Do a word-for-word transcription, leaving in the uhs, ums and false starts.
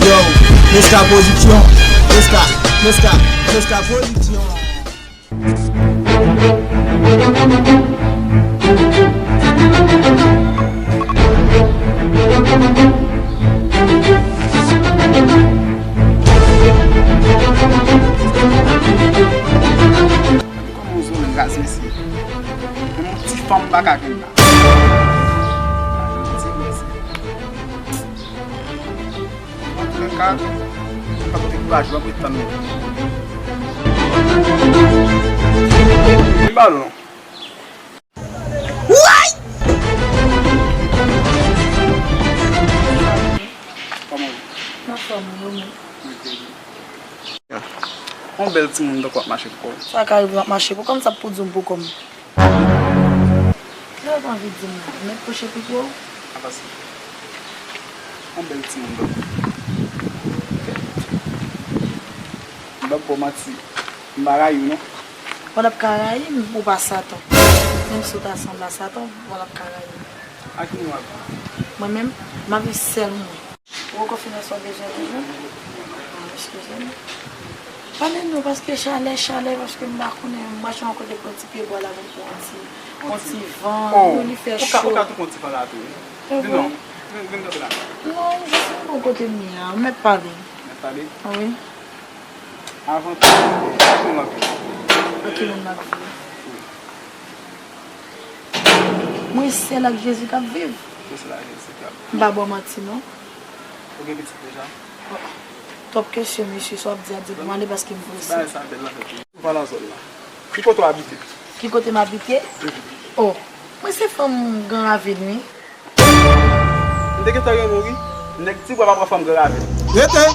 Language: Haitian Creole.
Yo, Meska Production, Meska, Meska, Meska Production. Kòman w zo menm gaz mesye? Menm yon ti fanm pa ka jwenn la. Ti mesye. Antouka, m pa kote kouraj ou ap ret tann mwen. Li balon. Woy! Kòman w ye? Anfòm, wi, wi. Yon bèl timoun tankou w ap mache pou kò w. Sa ka rive m ap mache pou kò m, sa pou di m pou kò m. Sa w anvi di m la? Mèt poche pito w? Apa se yon bèl timoun tankou w. M p ap ba w manti. M pa rayi w non. Ou p ap ka rayi m, ou pa Satan. Menm si w ta sanble a Satan, ou p ap ka rayi m. A ki moun w ap viv? Mwen menm, m ap viv sèl mwen. Ou poko fin wè sa w bezwen toujou? Ah, eskize m. Pale non, paske chalè, chalè, paske m pa konnen, m mache yon kote pran ti pye bwa la pou m pran yon ti, yon ti van, oh, yo li fè cho. Ou ka, ou ka tou pran ti van la tou, wi. Vin non, vin, vin kanpe la. Non, m jis vin bon kote m ye a, ou mèt pale. Mèt pale? Wi. Avan tou, a ki moun w ap viv? A ki moun m ap viv? Wi. Mwen sèl ak Jezi k ap viv. Mwen sèl ak Jezi k ap viv. M pa ba w manti non. Ou gen pitit deja? Oh, twòp kesyon, mesye. Sa w ap di a, di pou m ale paske m prese. Bagay sa bèl nan tèt ou. Ou pa nan zòn la. Ki kote w abite? Ki kote m abite? Mhm. Oh, mwen se fanm Gran Ravin, wi. M te gentan renmen w, wi. Nèg Tibwa pa pran fanm Gran Ravin. Rete!